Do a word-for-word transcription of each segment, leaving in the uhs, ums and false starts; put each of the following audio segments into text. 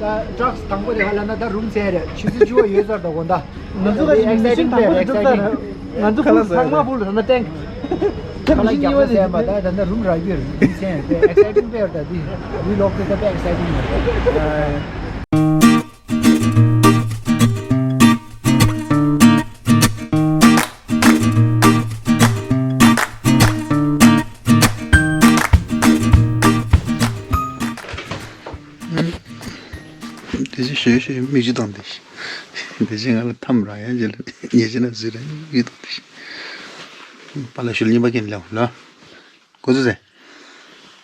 ད་ཌག་སི་དང་པོ་དེ་ཧ་ལ་ན་ད་རུམ་ཚན་རེད། ཆུ་ཚོད་བཅུ་པ་ཡོལ་ཚར་འདུག་གོ་ད། ང་ཚོ་ད་ལ་ཡིན་ཨེག་སའི་ཊིང་ཌེ་རེད། ཨེག་སའི་ཊིང་། ང་ཚོ་ཁ་ལག་ཟ་ཚང་མ་ཕུལ་ད་ན་ཊེང་། ཁ་ལག་རྒྱག་པ་ཟེར་མ་ད་ད་ད་རུམ་རག་རྒྱུ་རེད། རུམ་ཚན་རེད། ཨེག་སའི་ཊིང་དཔེ་རེད། ད་འདི་ཝི་ལོག་དེ་ད་དཔེ་ཨེག་སའི་ཊིང་རེད། དེ་བཞིན་ཞོལ་ཞོལ་མིག་ཆུ་བཏང་དེ། དེ་བཞིན་ང་ལ་ཐམ་ར་ཡ་ཇེ་ལ་ཉེ་ཆེ་ན་ཟི་ར་མིག་ཆུ་བཏང་དེ། པ་ལ་ཞུ་ལ་གཉིས་པ་ཀན་ལ་ལ་གོ་ཚོད་ཟེ་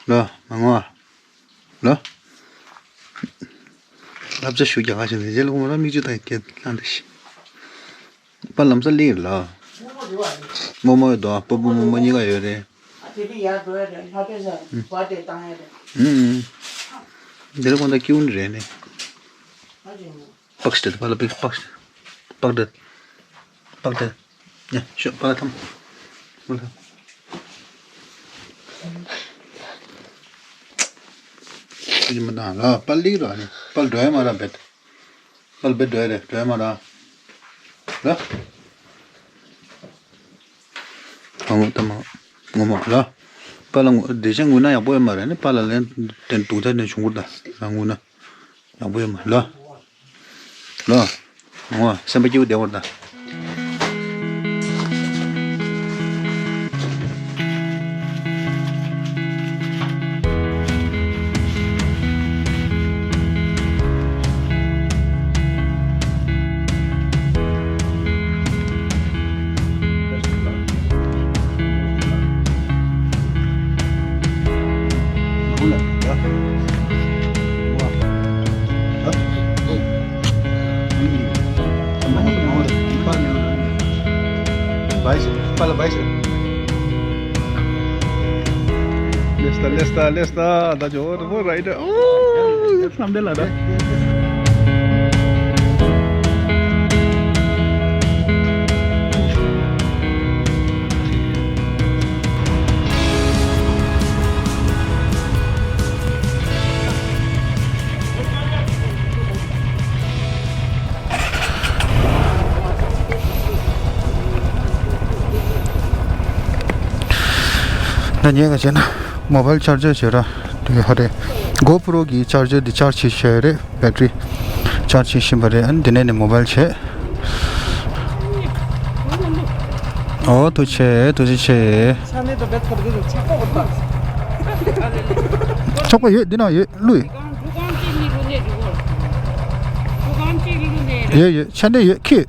ལ་མ་ངོ་ལ། ལབ་ཙ་ཞུ་རྒྱ་ག་ཞིག་ལ་ཇེ་ལ་གོ་མ་ར་མིག་ཆུ་བཏང་ཀན་ལ་འདི་ཤི། པ་ལམ་སང་སླེབས་ལ། རྨོ་མོ་ཡོད་དོ། སྤོ་བོ་རྨོ་མོ་གཉིས་ཀ་ཡོད་རེད། ཨ་དེ་ནི་ཡར་འགྲོ་ཡ་རེད། ལྷ་པེ་ས་ཨུམ། བ་དེ་བཏང་ཡ་རེད། ཨུམ་ཨུམ། འདི་ལ་ཁོང་ད་སྐྱིད་པོ་རེད་ནི། ཨ་ཅེ་ནི། པགས་ཏེ་པ་ལ་པིག་པགས་ཏེ། པགས་ཏེ། པགས་ཏེ། ཡ་ཤོག་པ་ལ་ཐམ། མ་ལ། ཅི་མ་དང་ལ་པ་ལིག་ར་ནི་པ་ལ་འགྲོ་ཡ་མ་ར་བེད། ཨལ་བེ་འགྲོ་ཡ་རེད། འགྲོ་ཡ་མ་ར། ར། ཨ་ངོ་ད་མ། ངོ་མ་ར། པ་ལ་ངོ་བདེ་ཆེན་ངུ་ན་ཡག་པོ་ཡོད་མ་རེད་ནི། པ་ལ་ལན་དེ་འདུག་ད་ནས་བྱུང་གུར་ད་ར་ངུ་ན་ཡག་པོ་ཡོད་མ་ར། ར། ངོ་མ་སེམས་པ་སྐྱིད་པོ་བདེ་བོར་ད། ལེས་ད་ལེས་ད་ལེས་ད། ད་ཇོ་བོ་རའི་ཌར། ཨོ། བསམ་འདི་ལ་ད། ད་ངས་ག་བྱས་ན་མོ་བལ་ཆར་ཇར་བྱས་ར་དེ་ག་ཧ་རེད། གོ་པྲོ་གི་ཆར་ཇར་འདི་ཆར་ཇི་བྱས་རེད། བེ་ཊི་རི་ཆར་ཇི་བྱེད་བཞིན་པ་རེད། ཨ་ནི་འདི་ནས་ནི་མོ་བལ་བྱས། ཨོ་ཐུགས་ཆེ་ཐུགས་རྗེ་ཆེ། ཆག་པ་ཡོད། འདི་ན་ཡོད་ལུས། ཡོད་ཡོད། ཆ་འདྲེ་ཡོད། ཁྱེད།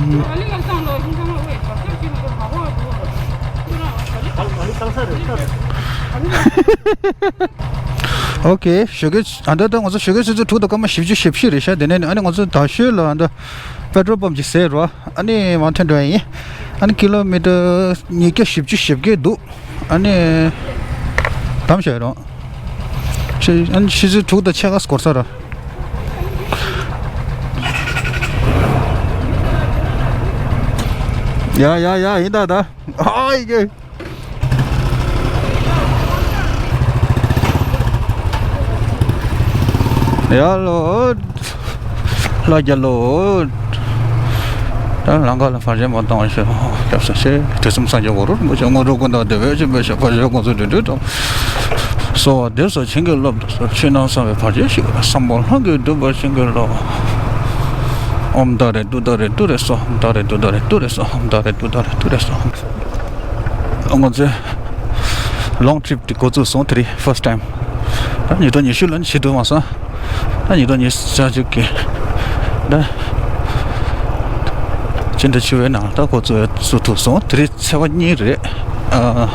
ཁྱེད། ཨོ་ཁེ། ཞོགས་ཀས་ཨ་ད་ད་ང་ཚོ་ཞོགས་ཀས་ཆུ་ཚོད་དྲུག་དང་སྐར་མ་བཞི་བཅུ་ཞེ་བཞི་རེད་ཤག་དེ་ནས་ཨ་ནི་ང་ཚོ་ད་ཤོད་ལ་ཨ་ད་པེ་ཊྲོལ་པམ་ཅིག་ཟེར་རོ། ཨ་ནི་མར་ཐོན་འགྲོ་ཡ་ཡིན། ཨ་ནི་ཀི་ལོ་མི་ཊར་ཉིས་བརྒྱ་བཞི་བཅུ་ཞེ་བརྒྱད་འདུག་ཨ་ནི་དམ་བཞག་རོགས། ཤི་ཨ་ནི་ཤི་ཚུལ་དྲུག་དང་ཕྱེད་ཀ་སྐོར་ས་ར། ཡ་ཡ་ཡ་ཡིན་ད་ད། ཨ་ཡི་གེ། ཡ་ལོ། ལྷ་རྒྱལ་ལོ། ད་ལང་ཀ་ལ་བར་ཆད་མ་བཏང་བ་ཞིག་སྐྱབས་སུ་མཆི། དུས་གསུམ་སངས་རྒྱས་གུ་རུ་རིན་པོ་ཆེ། དངོས་གྲུབ་ཀུན་བདག་བདེ་བའི་ཆོས་འཕེལ་ཞིང་། བར་ཆད་ཀུན་སེལ་བདེ་འགྲོའི་གྲོགས། གསོལ་བ་འདེབས་སོ་བྱིན་གྱིས་བརླབ་ཏུ་གསོལ། ཕྱི་ནང་གསང་བའི་བར་ཆད་ཞི་བ། བསམ་པ་ལྷུན་གྱིས་གྲུབ་པར་བྱིན་གྱིས་རློབས། ཨོཾ་ཏཱ་རེ་ཏུཏྟཱ་རེ་ཏུ་རེ་སྭཱ་ཧཱ། ཏཱ་རེ་ཏུཏྟཱ་རེ་ཏུ་རེ་སྭཱ་ཧཱ། ཏཱ་རེ་ཏུཏྟཱ་རེ་ཏུ་རེ་སྭཱ་ཧཱ། ང་ཚོས་ལོང་ཊི་རིབ་དེ་འགོ་བཙུགས་སོང་། དེ་རིང་ཕར་སི་ཊའིམ། ད་ཉིས་སྟོང་ཉི་ཤུ་ལོ་ནས་བྱེད་ཐུབ་མ་སོང་། ད་ཉིས་སྟོང་ཉི་ཤུ་རྩ་གཅིག་གི་ད་སྤྱི་ཟླ་བཅུ་པའི་ནང་ད་འགོ་བཙུགས་བཙུགས་ཐུབ་སོང་། དེ་རིང་ཚེས་པ་གཉིས་རེད། ཨ།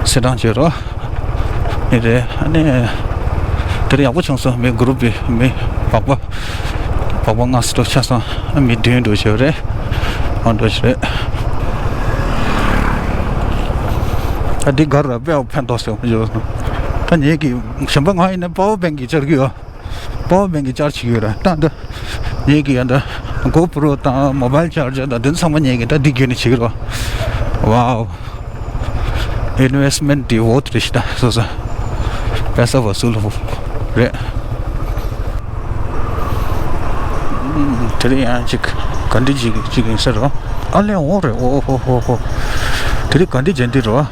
ཚེས་གྲངས་བྱེད་རོགས། ཨེ་རེད། ཨ་ནི་དེ་རིང་ཡག་པོ་བྱུང་སོང་། མི་གུ་རུབ་པའི་མི་བག་པ་བག་པ་ལྔ་སུ་འགྲོ་ཆ་སོང་། མི་བདུན་འགྲོ་བྱེད་རེད། ཨ་འགྲོ་བྱེད་རེད། ཨ་འདི་ག་ར་དཔེ་ཕན་ཐོགས་སོང་ཡོད། ད་ངེད་ཀྱི་གཞན་པ་ང་ཡིན་ན་པ་ཝར་བེང་གི་བཅར་གི་ཡོད། པ་ཝར་བེང་གི་བཅར་བྱེད་ཀྱི་ཡོད་ར། ད་འདི་ངེད་ཀྱི་ཡ་ད་གོ་པྲོ་དང་མོ་བལ་ཆར་ཇར་དང་འདི་ཚང་མ་ངེད་ཀྱི་ད་འདི་བརྒྱུད་ནས་བྱེད་ཀྱི་རེད། ཝའོ། ཨིན་ཝེ་སི་མེན་ཊི་འདི་འོ་དེ་རེད་ཤི་ད་སོ་སོ། པེ་ས་བ་སུ་ལ་རེད། དེ་རིང་ཡང་ཅིག་ག་འདྲ་ཅིག་ཅིག་ཡིན་ས་རེད། ཨ་ལས་འོ་རེད། འོ་ཧོ་ཧོ་ཧོ། དེ་རིང་ག་འདྲ་བྱེད་འདི་རེད།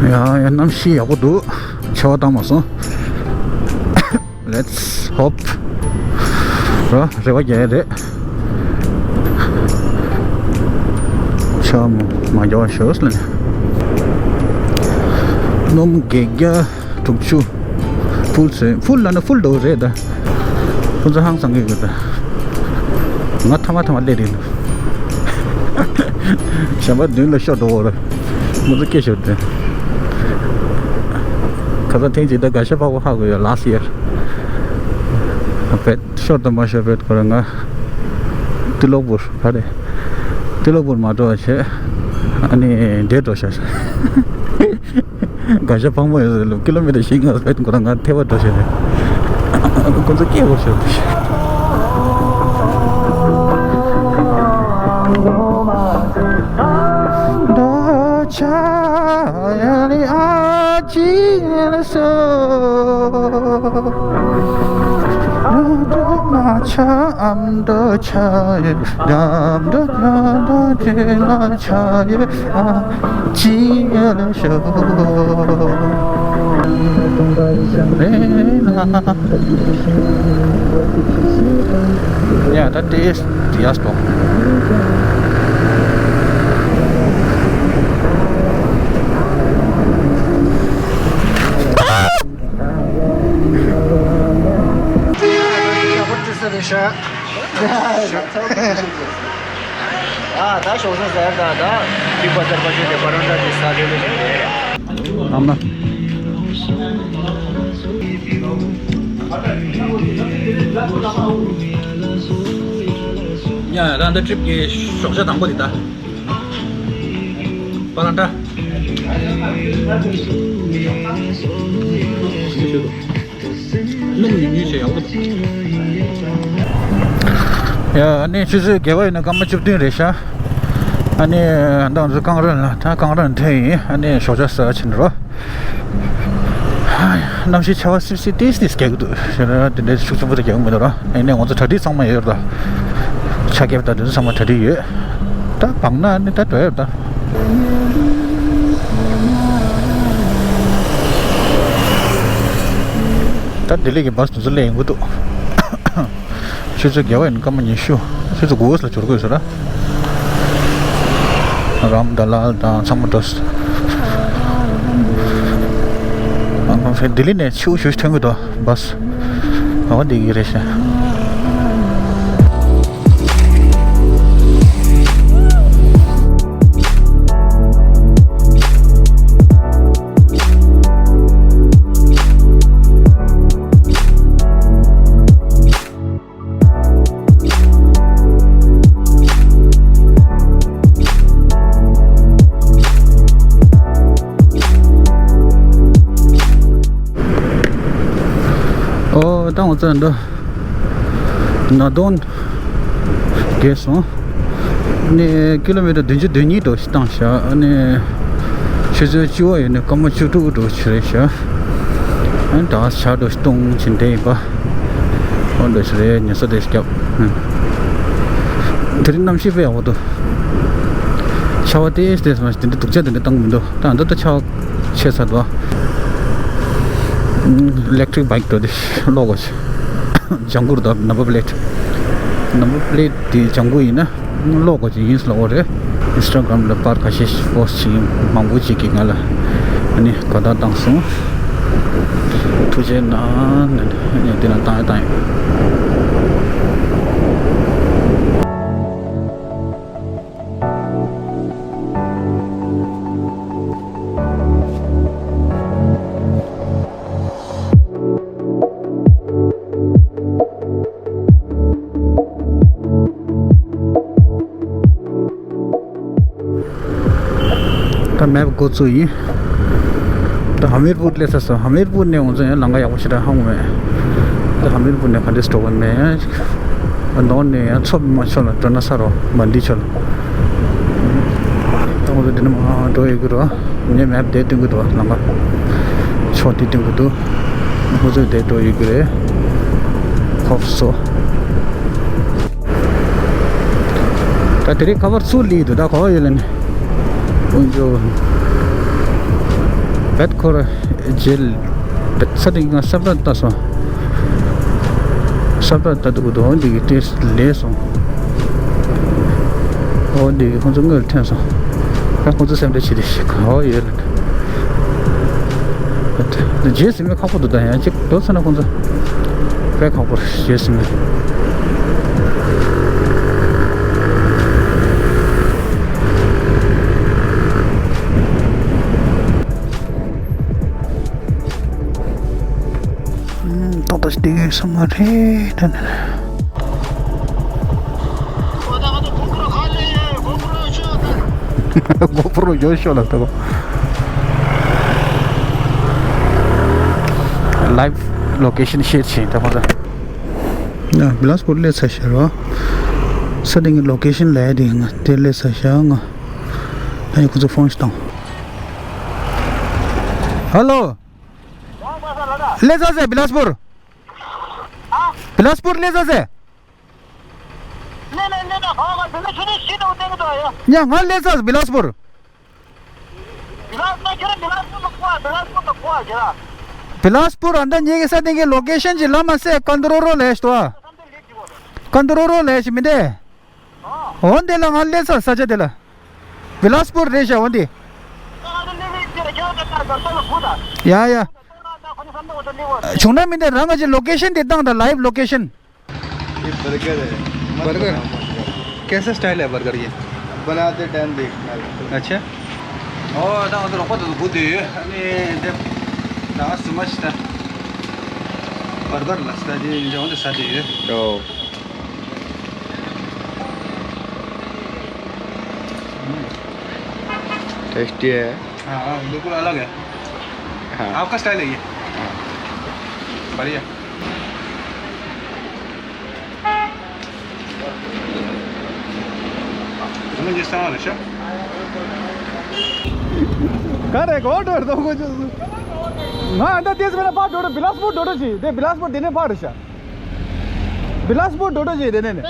ཡ་ཡ། གནམ་གཤིས་ཡག་པོ་འདུག་ཆར་པ་བཏང་མ་སོང་། Let's hope ར། རེ་བ་རྒྱག་ཡ་རེད། ཆར་པ་མ་རྒྱག་པ་ཤོག་ལབ་ནས། སྣུམ་བརྒྱད་བརྒྱ་དྲུག་ཅུ། ཕུལ་ཟེར། ཕུལ་ལབ་ན་ཕུལ་འགྲོ་གི་རེད་ད། ཁོ་ཚོ་ཧང་སང་གི་ཡོད་ད། ང་ཐ་མ་ཐ་མ་སླེབས་རེད། གཞན་པ་མདུན་ལ་ཤོར་འགྲོ་བ་རེད། ང་ཚོ་སྐད་ཤོར་ཏེ། ཁ་སང་ཐེངས་གཅིག་ད་དགའ་ཤོས་ཕག་པ་ཧ་གོ་ཡོད། Last year བེད་ཤོར་དང་མ་ཤོར་བེད་ཁོ་རང་ང་ཏི་ལོག་པུར་ག་རེ། ཏི་ལོག་པུར་མ་འགྲོ་བ་བྱས། ཨ་ནི་འདྲེ་འགྲོ་ཤག་དགའ་ཤོས་ཕག་མོ་ཡོད་ལ་ཀི་ལོ་མི་ཊར་བཞི་ལྔ་བེད་ཁོ་རང་ང་ཐེ་བ་འགྲོ་ཤག་རེད། ཁོ་ཚོ་སྐད་ཤོར་ཤག Yeah, that is the Aston. ཨ་ད་ཤོག་ས་ཟེར་ད་ད་ཁྱི་པ་ཟེར་པ་ཞིག་དེ་པ་རོན་ད་དེ་ས་རེ་རེ་རེ། ཨ་མ། ཡ་ད་འདི་ཊིརིབ་ཀྱི་ཞོགས་ཇ་དང་པོ་དེ་ད། པ་རང་ད། སྣུམ་ཉུང་ཉུང་བྱས་ཡག་པོ་འདུག་ཡ་ཨ་ནི་ཆུ་ཚོད་བརྒྱད་པ་ཡིན་ན་སྐར་མ་བཅུ་བདུན་རེད་ཤག་ཨ་ནི་ད་ང་ཚོ་ཀང་རན་ལ་ད་ཀང་རན་ཐོན་ཡིན། ཨ་ནི་ཞོགས་ཇ་ཟ་ཕྱིན་རོགས། གནམ་གཤིས་ཆར་པ་སིབ་སིབ་ཏིས་ཏིས་རྒྱག་གི་འདུག་ཞེ་ན་དེ་འདྲའི་ཤུགས་ཆེན་པོ་དེ་རྒྱག་གི་མི་འདུག་ར། ཨ་ནི་ང་ཚོ་གྲ་སྒྲིག་ཚང་མ་ཡོད་ར། ཆ་རྐྱེན་དང་དེ་ཚོ་ཚང་མ་གྲ་སྒྲིག་ཡོད། ད་བང་ན་ཨ་ནི་ད་འགྲོ་ཡོད་ད། ད་ལྡི་ལི་གི་བཱས་དེ་ཚོ་སླེབས་ཡོང་གི་འདུག་ཆུ་ཚོད་བརྒྱད་པ་ཡིན་སྐར་མ་ཉི་ཤུ། ཆུ་ཚོད་དགུ་པ་ལ་འབྱོར་དགོས་ཟེར་ར། རམ་ད་ལ་དང་ཚང་མ་འགྲོ། ཨ་ཁོང་ཚོ་ལྡི་ལི་ནས་ཆེ་བོ་ཞེ་པོ་ཐོན་གྱི་འདུག་བཱས། འོ་འདི་གི་རེད་ཤག་ཨོ་ད་ང་ཚོ་འདི་ན་དོན་རྒྱས་སོང་། ནས་ཀི་ལོ་མི་ཊར་བདུན་ཅུ་དོན་གཉིས་འགྲོ་ཞིག་བཏང་ཤག་ནས་ཆུ་ཚོད་བཅུ་པ་ཡོད་ནས་སྐར་མ་བཅུ་དྲུག་འགྲོ་ཞིག་རེད་ཤག་ཨ་ནི་ད་ཆར་འགྲོ་ཞིག་གཏོང་བཞིན་བསྡད་ཡིན་པ། ཨོ་འགྲོ་ཞིག་རེད། ཉལ་ས་དེ་སྐྱབས། དེ་རིང་གནམ་གཤིས་དཔེ་ཡག་པོ་འདུག་ཆར་པ་ཏེས་ཏེས་མ་ཞིག་དེ་འདྲ་སྡུག་ཅག་དེ་འདྲ་བཏང་མི་འདུག་ད་འདི་ད་ཆར་པ་ཆད་ཚར་འདུག་ཨ་ལེག་ཊིག་བྷའིཀ་འགྲོ་དེ་གློག་གོ་ཆེ། ལྗང་གུ་རེད་ད། ནམ་བར་པི་ལེ་ཊི། ནམ་བར་པི་ལེ་ཊི་དེ་ལྗང་གུ་ཡིན་ན་གློག་གོ་ཅིག་ཡིན་ལབ་པ་རེད། ཨིན་སི་ཊ་གྷ་རམ་ལ་པར་ཁ་ཤས་པོ་སི་ཊི་བྱེད་མཁན་མང་པོ་ཅིག་གིས་ང་ལ་ཨ་ནི་དགའ་རྟགས་བཏང་སོང་། ཐུགས་རྗེ་གནང་། ཨ་ནི་དེ་ན་བཏང་ཡ་བཏང་ཡ། ད་མེབ་འགོ་བཙུགས་ཡིན། ཧ་མིར་པུར་སླེབས་ཚར་སོང་། ཧ་མིར་པུར་ནས་ང་ཚོ་ཡང་ལམ་ཁ་ཡག་པོ་ཞེ་དྲག་ཧ་གོ་མེད། ད་ཧ་མིར་པུར་ནས་ག་འདྲས་འགྲོ་དགོས་མེད། ནོར་ནས་ཡང་མཚོ་མ་ཕྱོགས་ལ་འགྲོ་ན་ས་རོ་མན་ཌི་ཕྱོགས་ལ། ད་ང་ཚོ་འདི་ནས་མར་འགྲོ་ཡོད་ཀྱི་རོ། ངས་མེབ་དེ་སྟོན་གྱི་འདུག་ལམ་ཁ། ཕྱོགས་དེ་སྟོན་གྱི་འདུག་ཁོ་ཚོས་དེ་འགྲོ་ཡོད་ཀྱི་རེད། ཧོབ་སོ། ད་དེ་རིང་ཁ་པར་ཚུར་ལུས་འདུག་ད་གོ་ཡོད་ལ་ནི། འོན་ཀྱང་བེད་ཁོ་ར་རྗེས་ལ་བེད་ས་དེ་ང་སབ་ར་ལྟ་སོང་། སབ་ར་ལྟ་འདུག་འདུག་འོ་འདི་གི་ཏེས་ལས་སོང་། འོ་འདི་གི་ཁོང་ཚོ་དངུལ་འཐེན་སོང་། ད་ཁོང་ཚོ་སེམས་ཁྲལ་བྱེད་དེ་ཞིག་གོ་ཡོད་ལ་ནི། རྗེས་ཟིན་མི་ཁག་པོ་འདུག་ད་ཡང་གཅིག་འགྲོ་ཚར་ན་ཁོང་ཚོ་དཔེ་ཁག་པོ་རེད་རྗེས་ཟིན་མི། ཏོག་ཏོག་ཅིག་བསྡད་ཡོད་ས་མ་རེད་ད་ནི། གོ་པོ་རོ་ཡོད་ཤོག་ལ་ལྟ་གོ། ལའིབ་ལོ་ཀེ་ཤན་ཤེར་བྱེད་ད་ཁོ་ད། ང་བི་ལཱ་སི་པུར་སླེབས་ཚར་ཤག་རོ། ས་དེ་ངའི་ལོ་ཀེ་ཤན་ལབ་ཡ་དེ་ང་དེ་སླེབས་ཚར་ཤག་ང་། ད་ཡང་ཁོ་ཚོ་ཕོན་ཞིག་བཏང་། ཧ་ལོ། སླེབས་ཚར་ཟེར་བི་ལཱ་སི་པུར། བི་ལཱ་སི་པུར་སླེབས་ཚར་ཟེར། ཉ་ང་སླེབས་ཚར་བི་ལཱ་སི་པུར། བི་ལཱ་སི་པུར་ཨ་འདྲ་ཉེ་གི་ས་སྟེང་གི་ལོ་ཀེ་ཤན་གྱི་ལམ་མ་སེ་ཀན་ཏོ་རོ་རོ་ལས་ཤི་ཏོ། ཀན་ཏོ་རོ་རོ་ལས་ཤི་མི་འདེ། འོ་འདི་ལ་ང་སླེབས་ས་ས་ཆ་དེ་ལ། བི་ལཱ་སི་པུར་རེད་ཤག་འོ་འདི། ཡ་ཡ། བྱུང་ན་མི་འདེ་རང་ང་ཅི་ལོ་ཀེ་ཤན་དེ་བཏང་དང་། ལའིབ་ལོ་ཀེ་ཤན། ये बर्गर है। बर्गर? कैसा स्टाइल है बर्गर ये? बनाते टाइम देखना है। अच्छा। ओ, दा उधर को तो गुड है। अरे, जब दा सुमस्ता। बर्गर लस्ता जी, जो उधर साथ ही है। ओ। टेस्टी है। हाँ, हाँ, बिल्कुल अलग है। हाँ। आपका स्टाइल है ये। हाँ। बढ़िया। ག་རེ་གོ་འགྲོ་རེད་དོ་ཁོ་ཚོ། ང་ཨ་ད་ཏེས་མེད་ན་ཕར་འགྲོ་རེད། བི་ལཱ་སི་པུར་འགྲོ་འགྲོ་ཅིག་དེ་བི་ལཱ་སི་པུར་དེ་ནས་ཕར་རེད་ཤག་བི་ལཱ་སི་པུར་འགྲོ་འགྲོ་ཅིག་དེ་ནས་ནས།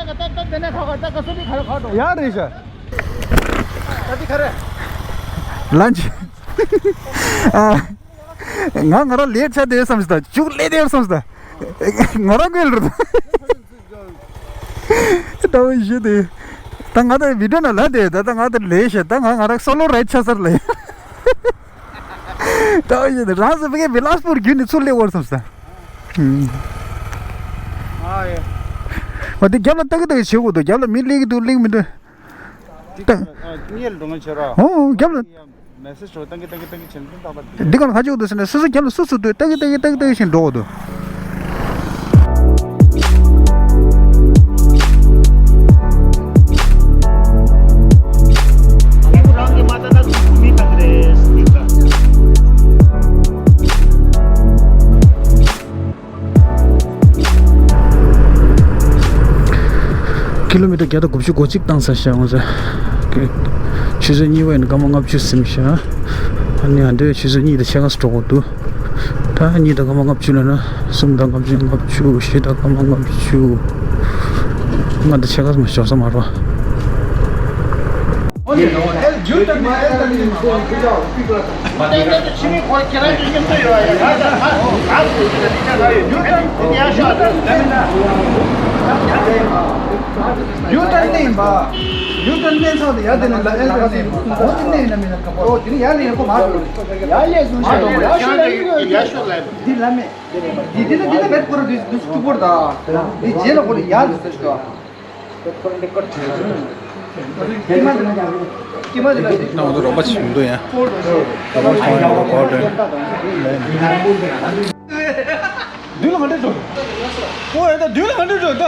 ཡ་རེད་ཤག་ལན་ཅི། ཨ། ང་ང་རང་ལེ་ཊི་ཆགས་བསྡད་བསམ་ཞིག་དང་། ཅུང་ལེ་ཊི་བསམ་ཞིག་དང་། ང་རང་དགོས་ལ་རེད། ལྟ་བུ་ཞུ་དེ། ད་ང་ད་བི་ཌི་ཡོ་ནང་ལབ་བསྡད་ཡོད། ད་ད་ང་ད་ལེ་ཤ་ད་ང་ང་རང་སོ་ལོ་རའི་ཌི་ཆགས་ཚར་ལེ། ལྟ་བུ་ཞུ་དེ་རང་ཚོ་ཕ་གི་བི་ལཱ་སི་པུར་བརྒྱུད་ནས་ཚུར་སླེབས་འོར་བསམ་ཞིག་དང་། ཨ་ཡེ། འོ་དེ་རྒྱབ་ལ་ལྟ་གི་ལྟ་གི་བྱེད་དགོས་འདུག་རྒྱབ་ལ་མི་སླེབས་ཀྱི་འདུག་སླེབས་མི་འདུག་ད། ངས་ལ་འགྲོ་ང་བྱེད་རོགས། ཨོ་རྒྱབ་ལ། མེ་སེ་ཇི་འགྲོ་བཏང་གི་བཏང་གི་བཏང་གི་བྱེད་ན་ཏག་ཏག་འདི་ག་ལ་ཁ་ཕྱོགས་འདུག་ཟེར་ན་སོ་སོ་རྒྱབ་ལ་སུ་སུ་འདུག་ཏག་གི་ཏག་གི་ཏག་གི་ཏག་གི་བཞིན་འགྲོ་གི་འདུག་ཀི་ལོ་མི་ཊར་བརྒྱ་དང་དགུ་བཅུ་གོ་གཅིག་བཏང་ཚར་ཤག་ང་ཚོ། ཆུ་ཚོད་གཉིས་པ་ཡིན་ན་སྐར་མ་ལྔ་བཅུ་ཟིན་ཤག་ཨ་ནི་ཨ་འདྲའི་ཆུ་ཚོད་གཉིས་དང་ཕྱེད་ཀ་ཙམ་འགྲོ་དགོས་འདུག་ད་གཉིས་དང་སྐར་མ་ལྔ་བཅུ་ལབ་ན་གསུམ་དང་སྐར་མ་ལྔ་བཅུ། བཞི་དང་སྐར་མ་ལྔ་བཅུ། ལྔ་དང་ཕྱེད་ཀ་ཙམ་ཞོགས་ས་མ་རོ། ཡུ་ཊར་ནི་ཡིན་པ། ཡུ་ཊར་ནི་ཚོགས་དེ་ཡར་དེ་ནས་ལ་ཨེལ་ཊར་ནི་ཡིན་པ། འོ་དེ་ནི་ཡར་ནི་ཡིན་ཁོ་མ་འགྲོ། ཡར་ལས་བཟུང་ཤོག་ཡར་ཤོག་ལ་ཡར་ཤོག་ལ་འདི་ལ་མེད། འདི་འདི་ལ་འདི་ལ་བེད་ཁོ་ར་འདི་འདི་སུ་པོར་ད། འདི་རྗེས་ལ་ཁོ་ར་ཡར་འདི་སུ་ཤོག་ཀི་མ་འདི་ལ་ཀི་མ་འདི་ལ་འདི། ད་ང་ཚོ་རོགས་པ་བྱེད་མི་འདུག་ཡ། རོགས་པ་བྱེད་མི་འདུག་གོ་དྲན། བདུན་ལ་ང་འདྲ་འགྲོ། ཨོ་ཡ་ད་བདུན་ལ་ང་འདྲ་འགྲོ་ད།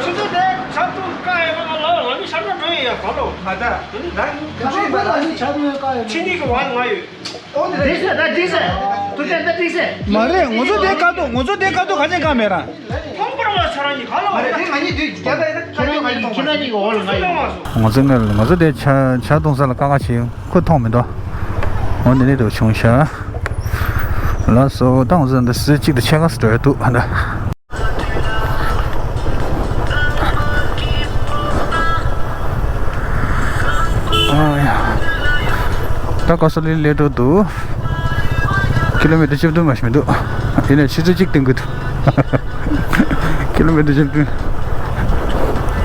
ཆུ་ཚོད་དེ། ཆ་ཚང་ཀ་ཡ་ང་ལ་ལ་མི་ཤར་ན་འགྲོ་ཡ་ཡ་ག་ལོ། ང་ད་ང་ཁ་ཤས་མ་ལ་ཆ་ཚང་ཀ་ཡ་ཕྱི་ནི་གི་བ་ང་ཡོད། འགྲིག་སེ་ད་འགྲིག་སེ། ཐུགས་རྗེ་ད་འགྲིག་སེ། མ་རེད། ང་ཚོ་དེ་ཀ་ཏོ་ང་ཚོ་དེ་ཀ་ཏོ་ག་ཅན་ཀ་མེད་ར། ཁོང་པར་ལ་ཆ་ར་ཉི་ག་ལ་མ་རེད། དེ་ང་གཉིས་དུས་རྒྱ་ད་ཡིན་ན་ཁྱེད་རང་གཉིས་ཁྱེད་རང་གཉིས་ཀྱི་འོག་ལ་ང་ཡོད། ང་ཚོ་ང་ང་ཚོ་དེ་ཆ་ཆ་གཏོང་ས་ལ་ཀ་ཀ་བྱེད་ཡོང་ཁོ་མཐོང་མི་འདུག་འོ་འདི་ནས་དུ་བྱུང་ཤག་ལགས་སོ། ད་ང་ཚོ་འདི་སུ་གཅིག་ཏུ་ཕྱེད་ཀ་སུ་འགྲོ་ཡ་འདུག་ཨ་ད། ཨ་ཡ། ད་ཀ་སོ་ལི་སླེབས་འགྲོ་འདུག་ཀི་ལོ་མི་ཊར་བཅུ་བདུན་མ་ཞིག་མི་འདུག་ཡིན་ནའི་ཆུ་ཚོད་གཅིག་བསྟན་དགོས་འདུག་ཀི་ལོ་མི་ཊར་བཅུ་བདུན།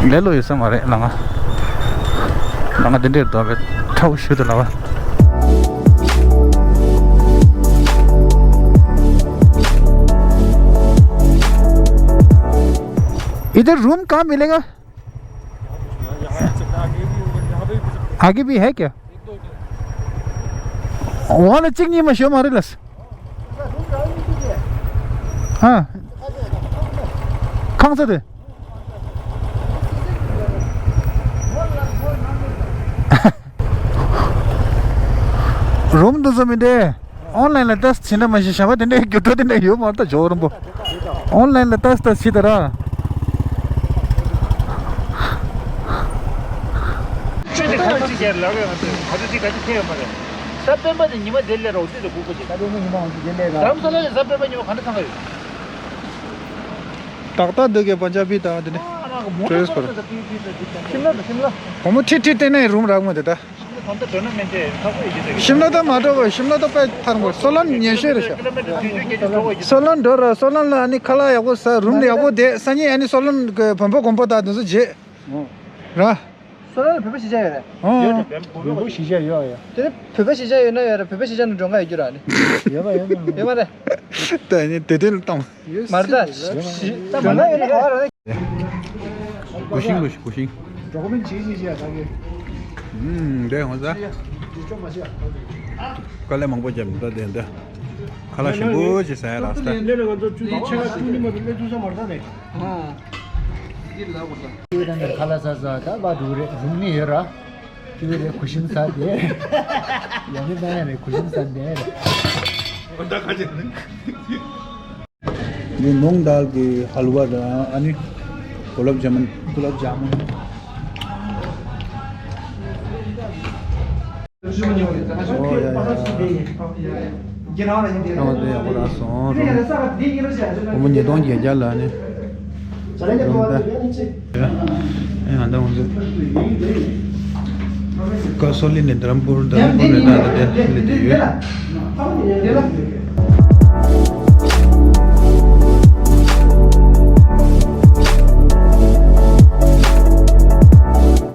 ལས་ལོ་ཡོད་ས་མ་རེད་ལ་ང་། ལ་ང་འདི་འདྲའི་རྡོ་བའི་ཁྲའུ་ཞུ་དུ་ལ་བ། इधर रूम कहाँ मिलेगा? आगे भी है क्या? वहाँ ना चिकनी में शो मारे लस। हाँ। कहाँ से थे? རུམ་འདི་ཚོ་མི་འདྲ། ཨོན་ལན་ལ་ཏེ་སི་ཊི་བྱེད་ན་མ་གཞི་བྱ་བ་དེ་འདྲའི་རྒྱུ་འཕྲོད་དེ་འདྲ་ཡོད་མ་རེད་ད་ཇོ་རུམ་པོ། ཨོན་ལན་ལ་ཏེ་སི་ཊི་ད་བྱེད་ད་ར། ཁྱོད་དེ་ག་ཚོད་ཅིག་ལབ་ཡོད་ང་ཚོས་ག་ཚོད་ཅིག་ག་ཚོད་ཐེ་ཡོད་མ་རེད། གཟའ་སྤེན་པ་དེ་ཉི་མ་དེ་སླེབས་རོགས་དུས་ལ་སྒུག་པ་ཅིག་གཟའ་སྤེན་པ་ཉི་མ་འོང་དུས་དེ་སླེབས་ར། རྡ་རམ་ས་ལ་ལ་གཟའ་སྤེན་པ་ཉི་མ་ག་འདྲ་ཚང་ག་ཡོད། ཏག་ཏག་འདུག་གས་པན་ཇ་བི་དང་དེ་ནས་ཌི་རེ་སི་ཕར། ཤིམ་ལ་དང་ཤིམ་ལ། བུ་མོ་ཁྲིད་ཁྲིད་བལྟས་ནས་རུམ་རག་མ་དེ་ད། ཤིམ་ལ་ད་ལྟ་འགྲོ་ན་མིན་ཏེ་ཁག་པོ་ཡོད་ཀྱི་ཤིམ་ལ་ད་མ་འགྲོ་གོ་ཤིམ་ལ་ད་དཔེ་ཐང་གོ་སོ་ལན་ཉན་ཤོས་རེད་ཤག་ཀི་ལོ་མི་ཊར་བདུན་ཅུ་བརྒྱད་ཅུ་འགྲོ་གོ་ཡོད་ཀྱི། སོ་ལན་འགྲོ་ར་སོ་ལན་ལ་ཨ་ནི་ཁ་ལག་ཡག་པོ་ཟ་རུམ་ཡག་པོ་བསྡད་སང་ཉིན་ཨ་ནི་སོ་ལན་གི་བོན་པོ་དགོན་པ་དང་དེ་ཚོ་བརྗེད་ར། སོ་ལ་ལ་བོད་པ་གཞིས་ཆགས་ཡོད་རེད། ཨོ། ཡོད་རེད། བོད་པ་གཞིས་ཆགས་ཡོད་ཡ། དེ་ནི་བོད་པ་གཞིས་ཆགས་ཡོད་ན་ཡོད་རེད། བོད་པ་གཞིས་ཆགས་ནས་འགྲོ་འགའ་ཡོད་རྒྱུ་ར་ནི། ཡོད་པ་ཡོད་པ། ཡོད་མ་རེད། ད་ནི་དེ་དོན་ལ་བཏང་། མ་རེད་ད། ད་མ་ན་ཡོད་ན་ག་བ་རེད། གུ་ཤིང་གུ་ཤིང་གུ་ཤིང་། ཌོ་ཀུ་མེན་ཊི་བྱེད་བྱེད་བྱེད་ད་གི། ཨུམ་འདྲེ་ཧོ་ཟ། དཀའ་ལས་མང་པོ་བརྒྱབ་འདུག་ད་དེ་འདྲ། ཁ་ལག་ཞིམ་པོ་ཅིག་ཟ་ཡ་རག་ད། ལས་ལས་ང་ཚོ་ཆུ་ཚོད་ཕྱེད་ཀ་བཅུ་གཉིས་མ་གཏོགས་སླེབས་ཐུབ་ས་མ་རེད་ད་ནི། ཁ་ལག་ཟ་ཟ་ད་བ་འགྲོ་རེད། རུམ་ནི་ཡོད་ར། ཅི་རེད་གུ་ཤིང་ཟ་དེ། ཡང་ནི་ད་ཡང་རེད་གུ་ཤིང་ཟ་དེ་རེད། ད་ཁ་ཅིག་འདི་མུང་དཱལ་གྱི་ཧལ་ཝ་དང་ཨ་ནི་གུ་ལབ་ཇ་མུན། གུ་ལབ་ཇ་མུན། ཨོ་ཡ་ཡ། ཨོ་དེ་ཡག་པོ་རག་སོང་། སྒོར་མོ་ཉིས་སྟོང་བརྒྱད་བརྒྱ་ལ་ནི། རུམ་ད། ཨེ་ང་ད་ང་ཚོ། ཀ་སོ་ལི་ནས་དྷ་རམ་པུར། དྷ་རམ་པུར་ནས་ད་ད་དེ་སླེབས་དེ་ཡོད།